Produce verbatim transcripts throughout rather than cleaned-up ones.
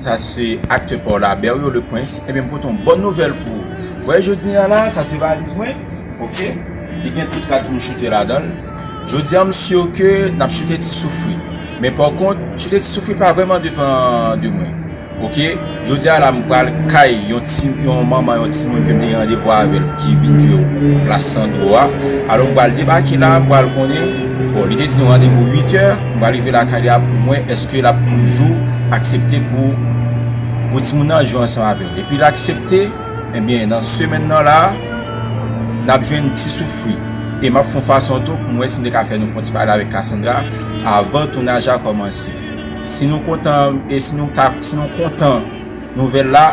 Sa se aktè pa w la, Berio le Prince. Ebyen, m pote yon bòn nouvèl pou ou. Wè, jodi a la, sa se valiz mwen. Oke? Li gen tout kat pou m choute ladan l. Jodi a, m si ke n ap choute Ti Soufri. Men pa kont, choute Ti Soufri pa vrèman depann de mwen. Oke? Jodi a la, m pral kay yon ti, yon manman, yon timoun ke m te gen randevou avè l ki vin jwe plas Sandro a. Alò, m pral debake la, m pral konnen. Bon, li te di nou randevou uit è, m pral rive lakay li a pou m wè èske l ap toujou aksepte pou, pou timoun nan jwe ansanm avè l. Depi l aksepte, ebyen, nan semèn nan la, n ap jwenn Ti Soufri. E m ap fè yon fason tou pou m wè si m te ka fè nou fè yon ti pale avèk Cassandra avan tounaj la kòmanse. Si nou kontan, e si nou ta, si nou kontan nouvèl la,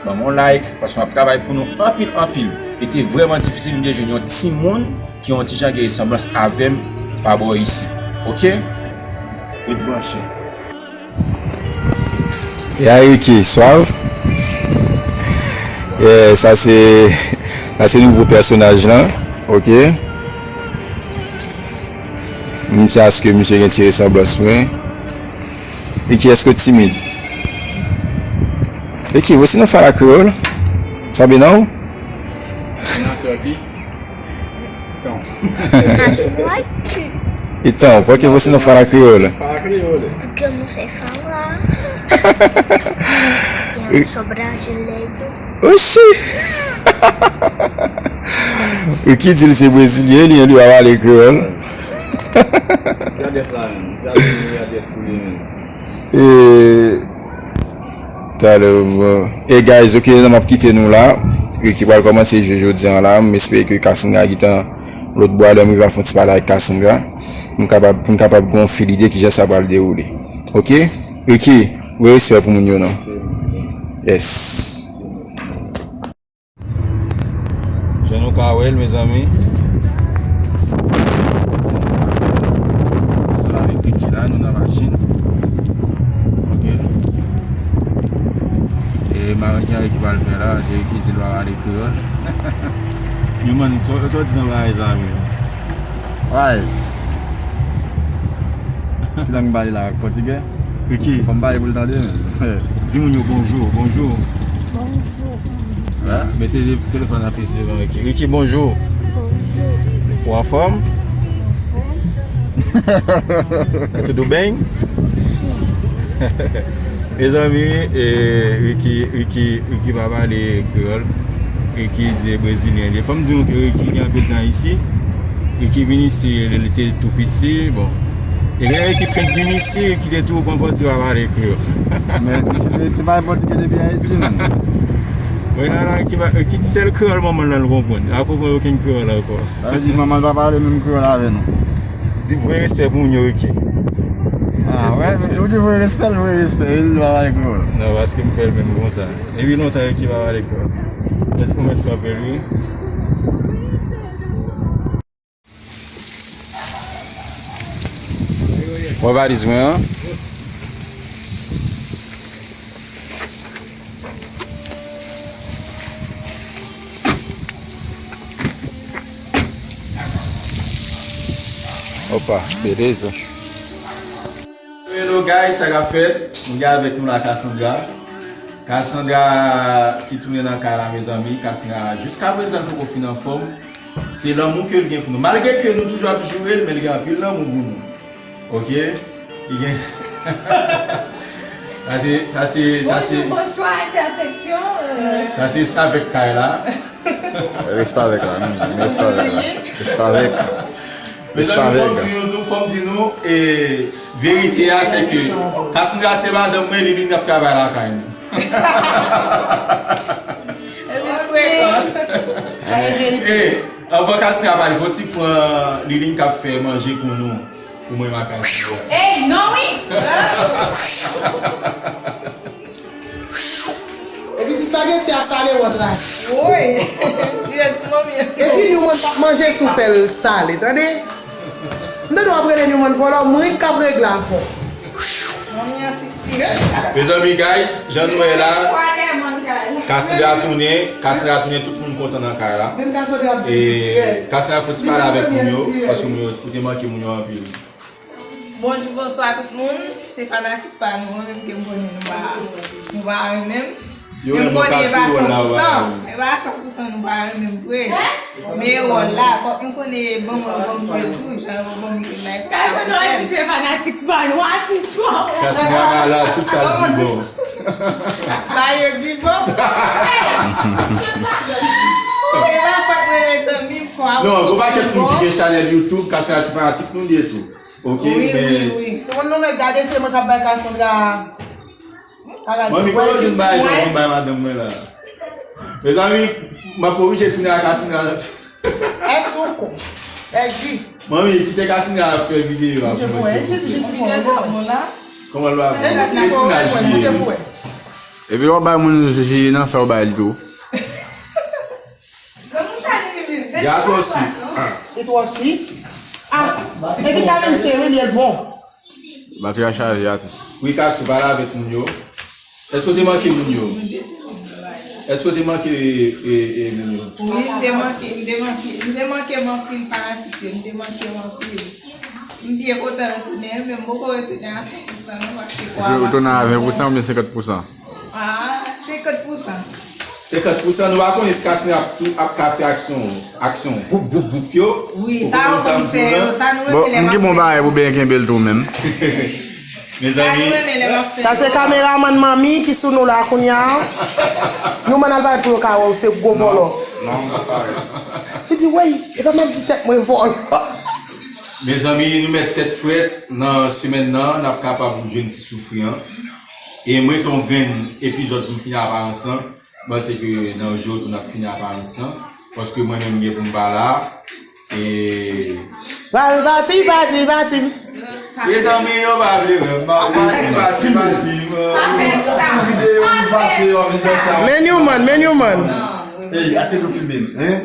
ban m yon like, paske m ap travay pou nou anpil, anpil. Li te vrèman difisil pou m te jwenn yon timoun ki yon ti jan gen resanblans avè m pa bò isi. Oke? Ret branche. E a Ricky, swav? Yeah, sa se, sa se nouvo pèsonaj lan, oke? M ti aske misye gen ti resanblans mwen. Ricky, èske w timid? Ricky, você não fala crioulo? Sabe não? Você nasceu aqui? Então. Nasci no Haiti. Então, por que você não fala crioulo? Fala crioulo. Porque eu não sei falar. Porque eu sou brasileiro. Oxi! Ricky di l se brezilyen, li, li pa pale kreyòl. Ki adrès la menm? Se adrès pou li menm. E, talè, bon. E guys, ok, la m ap kite nou la. Ricky pral kòmanse jwe jodi a la. M espere ke Cassandra gentan lòt bò a, lè m rive a fè yon ti pale avèk Cassandra. Pou m kapab, pou m kapab gen yon fi lide kijan sa pral dewoule. Ok? Ricky, voye respè pou moun yo non. Yes. Jan nou ka wè l, mezanmi. Ansanm avèk Ricky la, nou nan machin. Ok. E marenn ki pral fè la, se Ricky di l pa pale kreyòl. Newman, sa w di nan bagay sa menm? Why? Ki lang m pale la? Pòtigè? Ricky, fò m pale pou l tande menm. Di moun yo bonjou, bonjou. Bonjou. Mete telefòn nan plis devan Ricky. Ricky, bonjou. Bonjou. Ou anfòm? Anfòm. Tudo bem? Mezanmi, e, Ricky, Ricky, Ricky pa pale kreyòl. Ricky di brezilyen li ye. Fò m di nou ke Ricky gen anpil tan isi. Ricky vin isi, lè li te tou piti, bon. E lè Ricky fenk vin isi, Ricky te tou pran pòz li pa pale kreyòl. Men, se te, te pale pòtigè depi Ayiti, menm. Mwen la, la, Ricky pa, Ricky sèl kreyòl manman l la l konprann. Li pa konprann okenn kreyòl ankò. Sa vle di manman l pa pale menm kreyòl avè nou. Di voye respè pou moun yo, Ricky. Ah, wè, men ou di voye respè, l voye respè, e li pa pale kreyòl. Non, paske m fè l menm konsa. Epi lontan Ricky pa pale kreyòl. Mèt, ou mèt kanpe l, wi. Wè valiz mwen an. Opa, beleza. Hello guys, sa k ap fèt? Nou gen avèk nou la Cassandra. Cassandra ki tounen nan kay la, mezanmi. Cassandra, jiskaprezan, l poko fin anfòm. Se lanmou ke l gen pou nou. Malgre ke nou toujou ap joure l, men l gen anpil lanmou pou nou. Ok? Li gen. Sa se, sa se, sa se. Bonjou, bonswa, entèseksyon, euh. Sa se savèk kay la. Restavèk la, non, restavèk la. Restavèk. Mezanmi, fò m di nou, nou, fò m di nou, e, verite a, se ke Cassandra se madanm mwen, Liline ap travay lakay nou. Epi frekan. E, anvan Cassandra pale, fò ti pran Liline k ap fè manje pou nou, pou mwen, Makasi. Ey, non, wi! Epi si spaghetti a sale, w ap trase. Woy! Li rete manmi. Epi nou mwen p ap manje si w fè l sale, tande? M tande w ap rele nou mwen vòlò, mwen k ap regle afè w. Manmi an sitire. Mezanmi, guys, jan nou wè la, Cassandra tounen, Cassandra tounen, tout moun kontan nan kay la. Menm Cassandra ap di l sitire. E Cassandra fò ti pale avèk moun yo, paske moun yo, ou te manke moun yo anpil. Bonjou, bonswa tout moun. Se fanatik pa nou, mwen menm ke m konnen nou pa, nou pa renmen m. Men m konnen e pa san pou san, e pa san pou san nou pa renmen m vre. Men e wòl la, fòk nou konnen ban m, ban m jwe l tou, jan yo ban m jwe l la. Kase nou atis, se fanatik pa nou, atis pa nou. Kase nou la, tout sa l di bon. Ba yo di bon. E pa fòt mwen, mezanmi, m kwè. Non, gon pakèt moun ki gen chanèl YouTube, Kasandra se fanatik nou li ye tou. Ok, wi, men wi, wi. Se moun nou met gade se mwen k ap bay Kasandra. Manmi, kòman w jwenn bagay sa w vin bay madanm mwen la? Mezanmi, m ap oblije tounen ak Kasandra nan. Èske ou kon? Èske Manmi, kite Kasandra ap fè videyo a pou mwen, silvouplè. Kòman l va bon? Se tounaj li ye. Epi w ap bay moun ji nan sa w bay l tou. Li a twò sik. Li twò sik? Ah, e vitamin C wi, li bon. Batri a chaje, atis. Wi, Kasou, pale avèk moun yo. Èske w te manke moun yo? Èske w te manke, e, e, moun yo? Wi, m te manke, m te manke, m te manke m anpil fanatik yo, m te manke yo anpil. M byen kontan retounen, men m poko retounen a san pou san non, paske kwa. Ou retounen a ven pou san oubyen senkant pou san? Ah, senkant pou san. Senkant pou san, nou pa konnen si Kasandra ap tou, ap ka fè aksyon, aksyon, voup, voup, voup yo. Wi, sa yo konn fè yo, sa nou renmen lè m ap fè. Bon, m gen bon bagay pou byen kenbe l tou menm. Mezanmi. Sa se kameramann manmi ki sou nou la kounye a. Nou mann al pale pou yo ka wè w se gwo vòlò. Non, non, pa parèt. Li di, "Wey, e pa m ap di tèt mwen vòlò." Mezanmi, nou met tèt frèt nan semèn nan, n ap kapab jwenn ti soufri an. E m rete yon grenn epizòd pou m fini aparans lan. M panse ke nan jou tou n ap fini aparans lan. Paske mwen menm gen pou m pa la. E Pral pati, pati, pati. Mezanmi, yo pa vle wè m. Pati, pati, pati. Pa fè sa. Videyo m pase yo vin fè sa. Men Newman, men Newman. Ey, ate nou filme m, hein?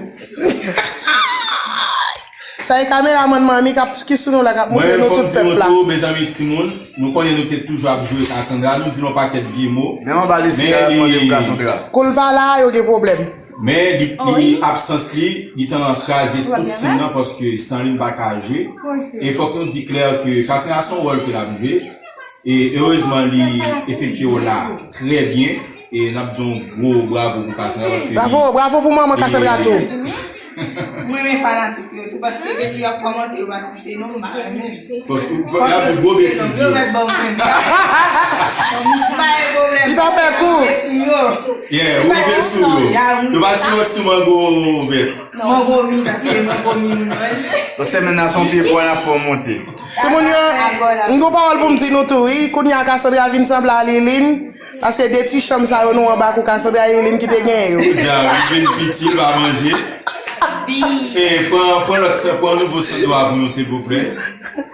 Sa e kameramann manmi k ap, ki sou nou la k ap montre nou tout pèp la. Mwen menm, fò m di nou tou, mezanmi, timoun, nou konnen nou te toujou ap joure Kasandra, nou di l yon pakèt vye mo. Menm anba lisi a, ap mande pou Kasandra. Kou l pa la, yo gen pwoblèm. Men li, li absans li, li t an kraze tout tim nan, paske san li, m pa ka jwe. E fòk nou di klè ke Kasandra se yon wòl ke l ap jwe. E erezman, li efektye wòl la trè byen. E n ap di yon gwo bravo pou Kasandra, paske li... Bravo, bravo pou manman Kasandra tou. Mwen renmen fanatik yo tou, paske depi yo ap kòmante, yo pa site non m, m pa renmen. Fòk, fòk y ap di gwo betiz yo. Yo mèt ban m renmen. M pa gen pwoblèm. Li pa fè kou. Yo rive sou yo. Yo pa di yo sou mango vèt. Mango mi, paske mango mi moun manje. Nan semèn nan, se yon pye bwa n ap fè w monte. Timoun yo, m gon pawòl pou m di nou tou, wi. Kounye a, Kasandra vin sanble a Liline, paske de ti chanm sa yo nou anba kou Kasandra e Liline ki te genyen yo. Kounye a, li vin piti, l pa manje. E, pran, pran lòt, pran nouvo sando a pou nou, silvouplè.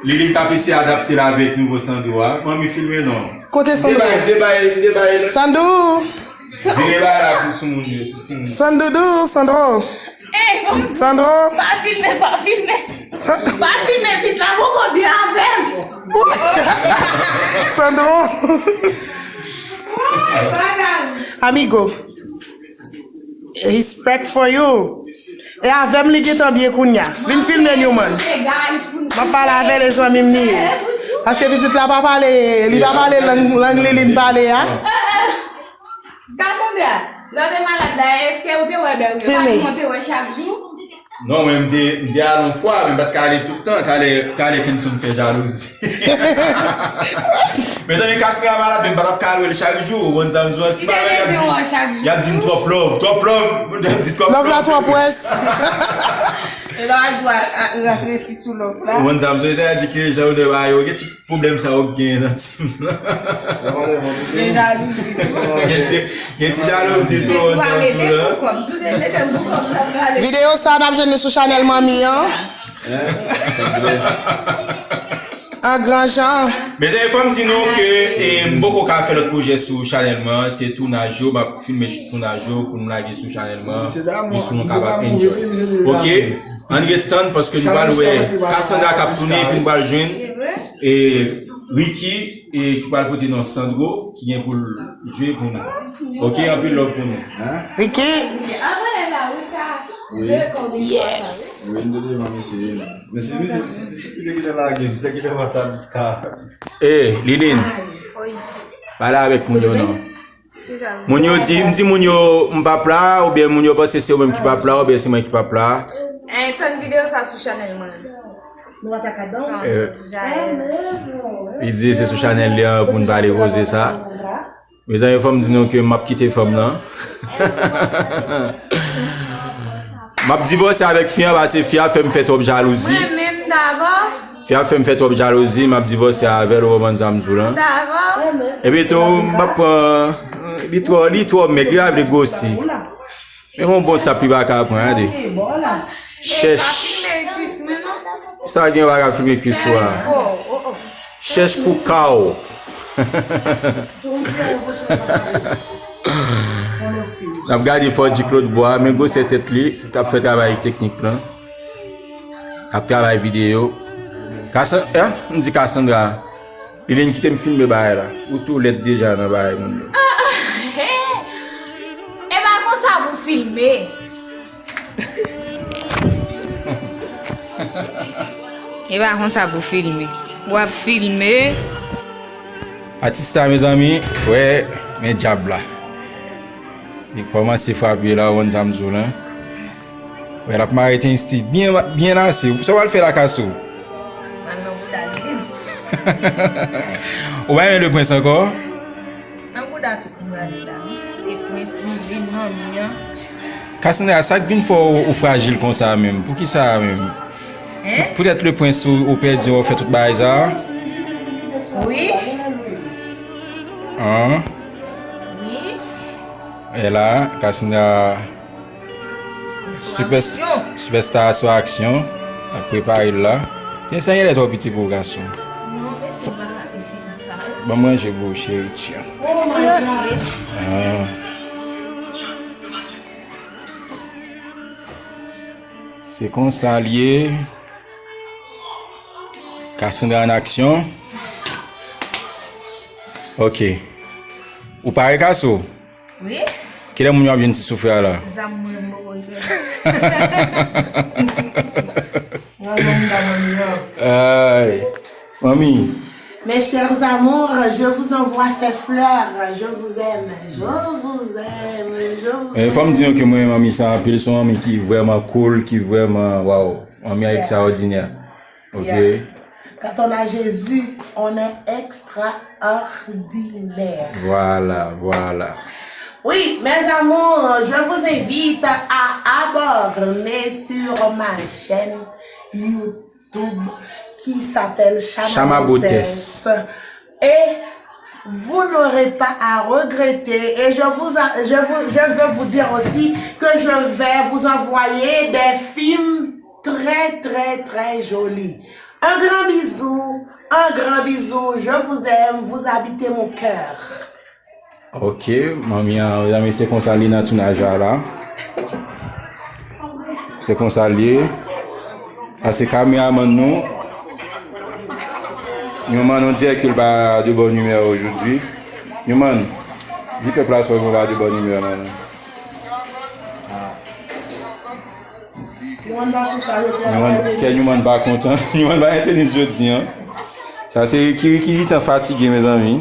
Liline t ap eseye adapte l avèk nouvo sando a. Manmi, filme non. Kote Sandro? Debay, debay, debay. Sandou! Vire bay la pou sou moun yo, sou moun yo. Sandoudou, Sandro. Ey, Sandro. Pa filme, pa filme. Pa filme, pit la poko byen avè m. Sandro. Amigo. Respect for you. E avè m li gentan byen kounye a. Vin filme Newman. M ap pale avè l, e zanmi m li ye. Paske pitit la pa pale, li pa pale lang, lang li, li pale a. Cassandra, lè w te malad la, èske ou te wè Berry? Filme. Ou te wè chak jou? Non, men m te, m te al yon fwa, men m pa t ka ale tout tan. Talè, talè Kenson fè jalouzi. Mezanmi, Cassandra malad, men m pa t ap ka al wè l chak jou. Ou konn sa m di w, si pa wè, y ap di, y ap di m twòp love, twòp love, y ap di twòp love. Love la twòp wès. E lè w al dwa ratresi sou love la. Ou konn sa m di w, sa di ke jan ou te ba yo, gen tout pwoblèm sa yo k genyen nan tim nan. Gen jalouzi tou. Gen ti, gen ti jalouzi tou, ou konn sa m di w la. Videyo sa a n ap jwenn li sou chanèl manmi an. An gran jan. Mezanmi, fò m di nou ke, e, m poko ka fè lòt pwojè sou chanèl mwen an. Se tounaj yo, m ap filme tounaj yo pou m lage sou chanèl mwen an. Jis pou nou kapab enjoy. Ok? Ann ret tann paske nou pral wè Cassandra k ap tounen epi nou pral jwenn, e, Ricky, e, ki pral pote non Sandro, ki gen pou l jwe pou nou. Ok, anpil love pou nou. Ricky. Yes! Wi, m te devan mesye, wi. Men se misye, se ti soufri te gentan lage, misye te gentan fè sa diska. Eh, Liline, pale avèk moun yo non. Moun yo di, m di moun yo m p ap la, oubyen moun yo panse se ou menm ki p ap la, oubyen se mwen ki p ap la. Eh, tann videyo sa sou chanèl mwen. Li di se sou chanèl li an pou n pale koze sa. Mezanmi, fò m di nou ke m ap kite fanm nan. M ap divòse avèk fi an paske fi a fè m fè twòp jalouzi. Mwen menm davò. Fi a fè m fè twòp jalouzi, m ap divòse avè l, ou konprann sa m di w lan. Davò. Epi tou, m ap pran, li twò, li twò mèg, li pa vle gwosi. Men yon bon tap li pa ka pran, gade. Chèch. Sa gen pa ka filme kwis ou a. Chèch pou ka w. N ap gade fò di Claude Bois, men gwosè tèt li, k ap fè travay teknik lan. K ap travay videyo. Kasan-, eh, m di Cassandra, Liline kite m filme bagay la. Ou tou lèd deja nan bagay moun yo. E pa konsa pou filme. E pa konsa pou filme. W ap filme. Atis la, mezanmi, wè, men dyab la. Li kòmanse frape la, ou konn sa m di w lan. Wè, l ap mare ten stil byen, byen lase. Sa w al fè la, Kaso? M al nan bouda Liline. Ou pa renmen le prince ankò? Nan bouda tout moun rale la, wi. E prince, Liline, manmi an. Cassandra, sa k vin fè w ou frajil konsa menm? Poukisa menm? Hein? Poutèt le prince ou, ou pèdi, ou fè tout bagay sa? Wi. An? Wi. E la, Cassandra, Super, Superstar sou aksyon. Ap prepare l la. Gen sa gen lè twò piti pou w, gason. Non, e se pa, e se pa sa. Ban m ranje pou ou, cheri, tiens. Oh my God. Ah. Se konsa l ye. Cassandra an aksyon. Ok. Ou pare, Kaso? Wi. Kilè moun yo ap jwenn ti soufri a la? Zam mwen m poko jwenn. Mwen menm pa manmi an. Ay. Manmi. Mes chers amours, je vous envoie ces fleurs. Je vous aime. Je vous aime. Je vous aime. Fò m di nou ke mwen manmi sa anpil, se yon manmi ki vrèman cool, ki vrèman, waw, manmi an ekstraòdinè. Ok. Yeah. Quand on a Jésus, on est extraordinaire. Voilà, voilà. Oui, mes amours, je vous invite à abonner sur ma chaîne YouTube qui s'appelle Chama Beautesse. Et vous n'aurez pas à regretter. Et je vous, a- je vous, je veux vous dire aussi que je vais vous envoyer des films très, très, très jolis. Un grand bisou, un grand bisou. Je vous aime, vous habitez mon cœur. Ok, manmi an, mezanmi, se konsa li nan tounaj la la. Se konsa l ye. Sa se kameramann nou. Newman, on dirait que l pa de bonne humeur aujourd'hui. Newman, di pèp la sa w pa de bonne humeur, man. Newman pa sou sa jodi a. Newman, kè Newman pa kontan. Newman pa gen tenis jodi an. Sa se Ricky, Ricky gentan fatige, mezanmi.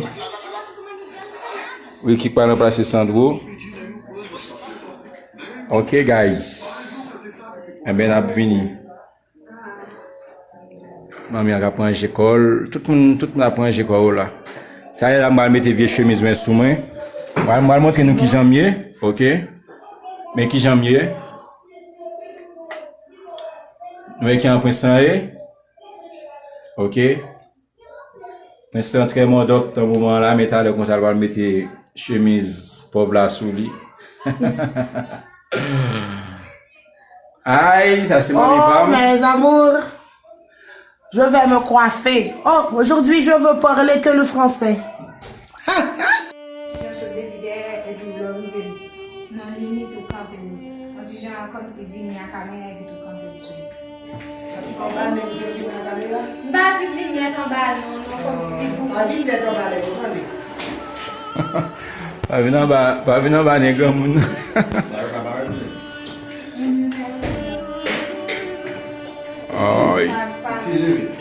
Ricky k pral ranplase Sandro. Ok, guys. Enben, n ap vini. Manmi an k ap ranje kò l. Tout moun, tout moun ap ranje kò yo la. Talè la, m pral mete vye chemiz mwen sou mwen. M pral, m pral montre nou kijan m ye. Ok. Men kijan m ye. Nou wè kijan prens lan ye. Ok. Prens lan trè modòk nan moman la, men talè konsa l pral mete chemiz pòv la sou li. Ay, sa se manmi pa m. Oh, mes amours, je vais me coiffer. Oh, aujourd'hui, je veux parler que le français. Jan sot depi dèyè, epi w lè w rive nan limit ou kanpe l. Yon ti jan kòmsi vini a kamera epi tou kanpe l sou li. Anba nèg yo vin nan kamera? M pa di vin nèt anba non, non, kòmsi pou. Pa vin nèt anba nèg yo, tande. Pa vin anba, pa vin anba nèg granmoun. Sa yo ka pa renmen. Mhm, sa yo Leve.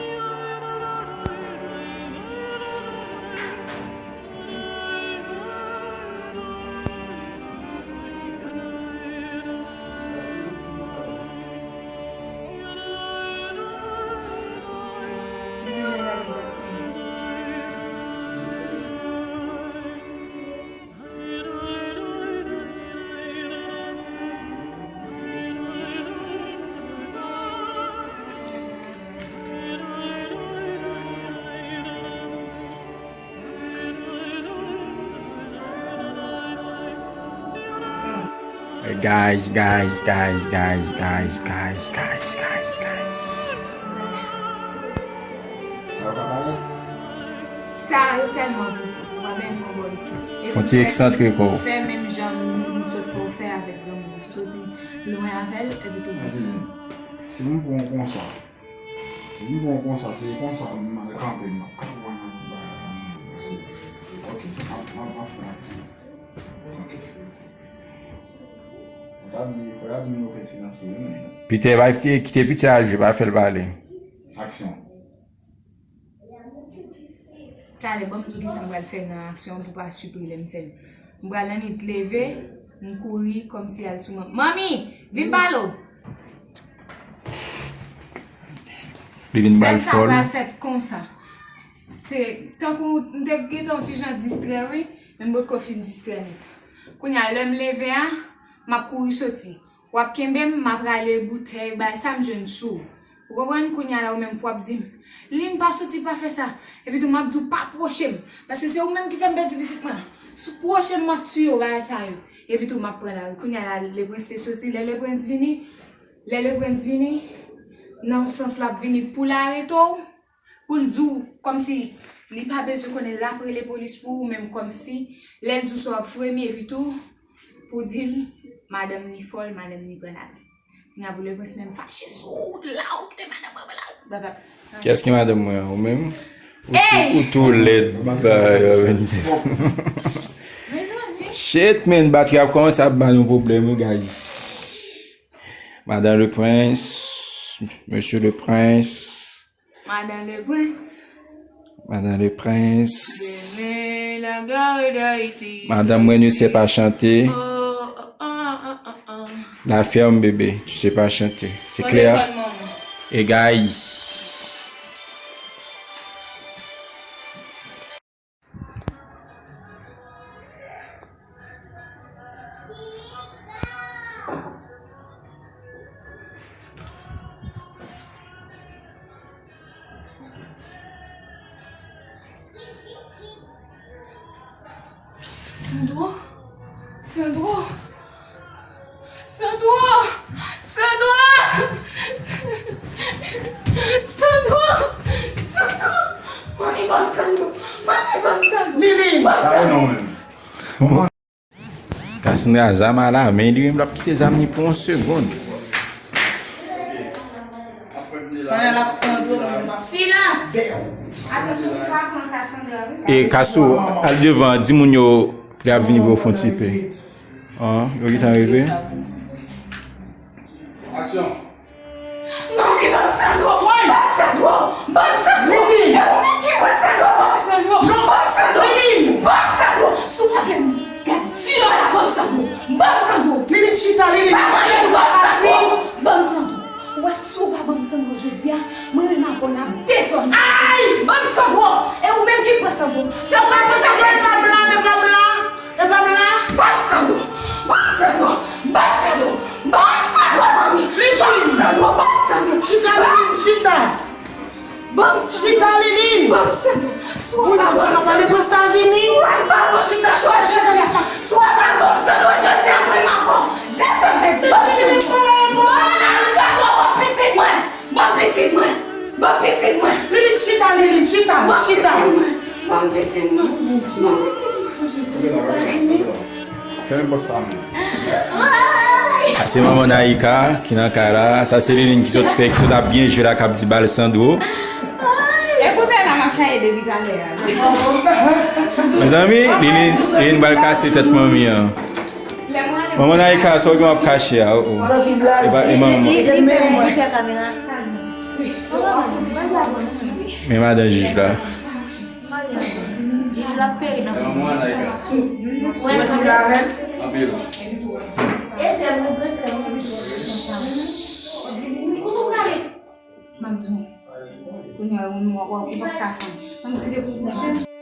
Guys, guys, guys, guys, guys, guys, guys, guys, guys. Sa yo pa pale? Sa yo sèlman pou mwen menm pou bò isi. Fon ti eksantre kò w. Fè menm jan nou sot fè w fè avèk granmoun. Soti lwen avè l, epi tou. Adeline, si nou pran konsa, si nou pran konsa, se konsa m al kanpe, m ap kanpe nan bagay la, se, ok, m ap, m ap, m ap fè aksyon. Ok. Fò y ap di, fò y ap di nou fè silans tou, wi, men. Pita pa kite, kite piti a jwe, pa fè l pale. Aksyon. Talè, ban m di w kisa m pral fè nan aksyon an pou pa sipri lè m fè l. M pral annik leve, m kouri kòmsi al sou manmi. Manmi, vin pale w! Li vin ba l fòl. Sèn sa pral fèt konsa. Se tankou m te gentan yon ti jan distrè, wi, men m potko fin distrè nèt. Kounye a, lè m leve a, m ap kouri soti. W ap kenbe m, m ap rale boutèy, bay sa m jwenn sou ou. Ou konprann? Kounye a la, ou menm pou w ap di m, Lin, pa soti, pa fè sa. Epi tou, m ap di w, pa pwoche m. Paske se ou menm ki fè m pèdi pitit mwen. Si w pwoche m, m ap tiye w, bagay sa yo. Epi tou, m ap pran lari. Kounye a la, Leprens te soti. Lè Leprens vini, lè Leprens vini, nan yon sans l ap vini pou l arete w, pou l di w kòmsi li pa bezwen konnen, l ap rele polis pou ou, menm kòmsi lè l di w sa w ap fremi, epi tou pou di l madanm ni fòl, madanm ni pran lari. Kounye a pou Leprens menm fache sou ou, la ou kite madanm mwen pran lari. Baba. Kiyès ki madanm mwen an? Ou menm? Ou tou, ou tou lèd, ba, yo vin di. Mezanmi. Shit, man, batri ap kòmanse ap ban nou pwoblèm, wi, guys. Madan Leprens, Mesye Leprens. Madan Leprens. Madan Leprens. Demen, la gloire d'Haïti. Madanm mwen, nou se pa chante. Oh, oh, oh, oh, oh, oh. La ferme, bébé, tu sais pas chanter. C'est clair. Téléphone, maman. Et guys. Sandro? Sandro? Sandro! Sandro! Sandro! Sandro! Mami, ban m Sandro! Mami, ban m Sandro! Lili! Ban m Sandro! Cassandra, zam a la men li, menm l ap kite zam li pou yon segonn. Pandan l ap Sandro, mwen m ap... Silans! Atansyon, nou pa pran Cassandra, wi. E Cassou, al devan, di moun yo pou y ap vini pou yo fè yon ti pe. An, yo gentan rive. Aksyon. Mami, ban m Sandro! Ban m Sandro! Ban m Sandro! E ou menm ki pran Sandro, ban m Sandro! Ban m Sandro! Ban m Sandro! Si w pa fè m gad di la, ban m Sandro! Ban m Sandro! Lili, chita, Lili! Pa mande m, ban m Sandro! Ban m Sandro! Ou wè, si w pa ban m Sandro jodi a, mwen menm avè w n ap dezòne. Ay! Ban m Sandro! E ou menm ki pran Sandro? Se ou menm ki pran Sandro! E pa m la, e pa m la! E pa m la! Ban m Sandro! Ban m Sandro! Ban m Sandro! Ban m Sandro, mami! Ban m Sandro! Ban m Sandro! Chita, Lili, chita! Ban m Sandro! Chita, Lili! Ban m Sandro! Si w pa ban m Sandro, Leprens ta vini! Si w pa ban m Sandro jodi a, si w pa ban m Sandro jodi a, mwen menm avè w dezòne, mèt di ban m Sandro! Ban m Sandro, ban m pitit mwen! Ban m pitit mwen! Ban m pitit mwen! Lili, chita, Lili, chita, chita! Ban m pitit mwen! Ban m pitit mwen! Ban m pitit mwen! Fè nenpòt sa, man. Sa se manman Naïka ki nan kay la. Sa se Lili ki sot fè, ki sot ap byen jwe la, k ap di ba l Sandro. Ekoute la, m ap chaye depi talè a. Mezanmi, Lili, Lili pral kase tèt manmi an. Manman Naïka, sa w gen w ap kache a, oh, oh. E pa, e manman. Li fè kamera. Men madan jij la. Jij la peri nan prizon. Mwen sanble avè l. E se mwen grenn se mwen. Ou tou prale. M ap di w. Kounye a ou nou wap wap ou pa ka fann. Mwen di depi ou